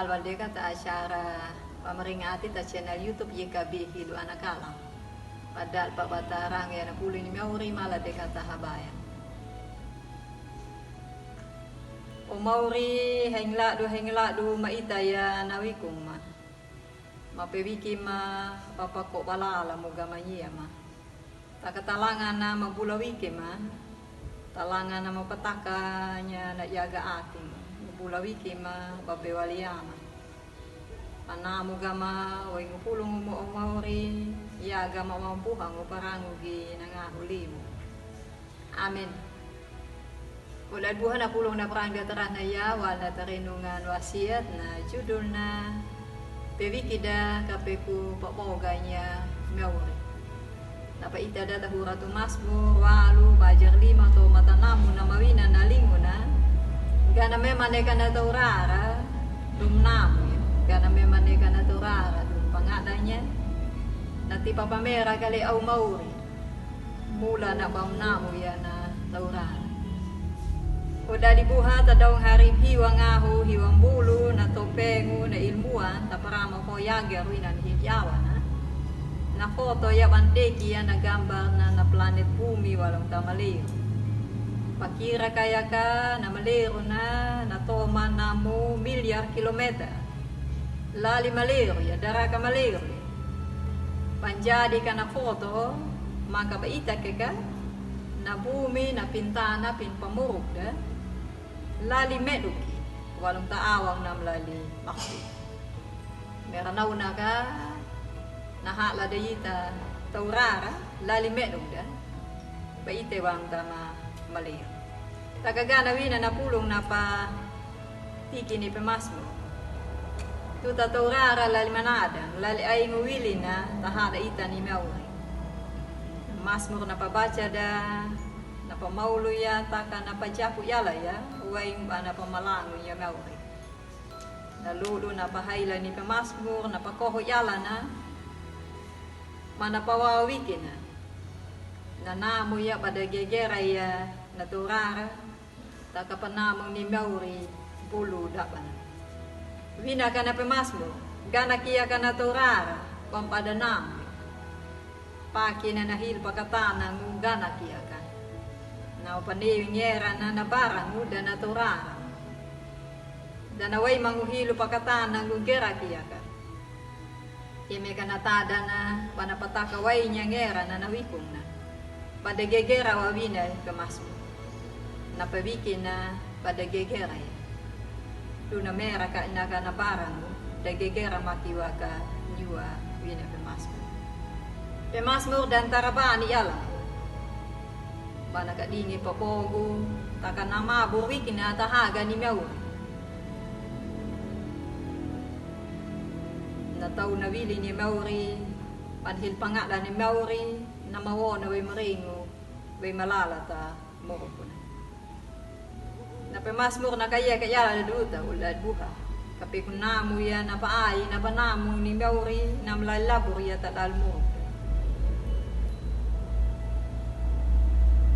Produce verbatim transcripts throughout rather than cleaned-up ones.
Bal de kata acara pamaringati ta channel YouTube Y K B Hilu Anakala. Padal pa bata rang ya na pulu ni mauri mala de kata habaya. O mauri, hengladu, hengladu ma ita ya na wikung ma. Ma pe wiki ma, papa ko balala mo gama nyia ma. Taka talanga na mabula wiki ma, talanga na mapataka nya na yaga ati ma. Mabula wiki ma, bape wali ama. Pana mo gama, wai ngu pulung mo o mauri, yaga ma mampuha ngu parangu gi na ngahu limu. Amen. Ko da buha na pulung na prang da tarana ya, wala tarenungan wasiat na judul na pe wiki da kape ku papoga nya mauri. Na pa ita da tahura tu Masmur walu bajar lima to mata namu na mawina na lingu na. Gana mema neka na taurara, dum namu ya. Gana mema neka na taurara, dum pangadanya. Na tipa pamera kale au mauri. Mula na bam namu ya na taurara. O da di buha ta daung hari hiwa ngahu, hiwa mbulu, na topengu, na ilmuwan, ta parama ko yaga ruina ni hikiawa na. Na foto ya bandeki ya na gambar na, na planet bumi walung ta maleru. Pakira kaya ka na maleru na, na toma namu miliar kilometer. Lali maleru ya, daraka maleru ya. Panjadi ka na foto, maka ba ita keka, na bumi, na pintana, pin pamuruk da. Lali meduki, walung ta awang nam lali maku. Mera nauna ka, na hala da ita taurara, lali meduk da. Ba ite wang ta ma maleru. Taka gana wina na pulung na pa tiki ni pe Masmur. Tuta taurara lali manada, lali aingu wili na tahada ita ni mauri. Masmur na pa baca da, na pa maulu ya, taka na pa jaku yala ya, waing ba na pa malangu ya mauri. Na lulu na pa haila ni pe Masmur, na pa koho yala na, mana pa wawa wiki na. Na namu ya pada gegera ya na taurara, taka pa namu ni mauri bulu daba na. Wina ka na pe Masmur, gana kia ka na taurara, bam pada namu. Paki na na hil pakatana ngu gana kia ka. Na o panewi ngera na na bara ngu da na taurara. Da na wai mangu hilu pakatana ngu gera kia ka. Keme ka na tada na, ba na pataka wai nya ngera na na wikung na. Pada gegera wa wina pe Masmur. Na pa wiki na pada gegera ya. Duna mera ka ina ka na bara ngu, da gegera maki wa ka nyua wina pe Masmur. Pe Masmur da ntara bani yala. Mana ka dingi papogu, taka na mabur wiki na tahaga ni mauri. Na tau na wili ni mauri, pan hil pangada ni mauri, na mawona wai maringu, wai malala ta muruk na. Na pe Masmur na kaya ka yala da duta, ula buha. Kape ku namu ya na pa ai, na pa namu ni mauri, na mlai labur ya ta dal muruk.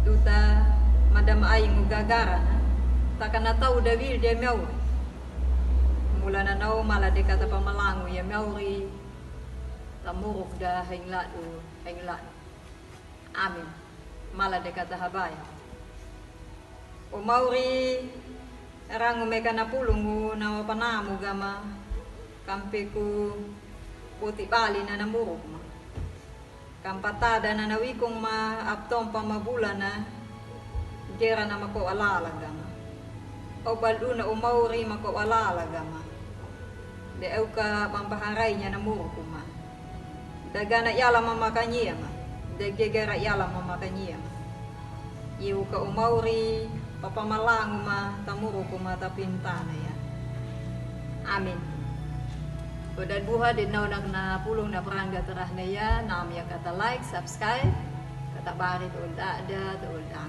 Duta madam ai ngu gagara na, taka na tau da wil de mauri. Mula na nau mala de kata pa malangu ya mauri, ta muruk da heng ladu, heng ladu. Amin. Mala de kata habaya. O mauri, rangu meka na pulungu na wa pa namu gama, kampe ku poti bali na na muruk ma. Kampa tada na na wikung ma, aptompa ma bula na, gera na mako alala gama. O balduna o mauri mako alala gama. De euka bambaharai nya na muruk ma. Da gana yala ma makanyia ma. Da gegera yala ma makanyia ma. Iuka o mauri, papa malangu ma, ta muruk ma, ta pintana ya. Amin. Ko da buha de nau nak na pulung na prangga terah na ya, nam ya kata like, subscribe, kata bari to ulda da, to ulda.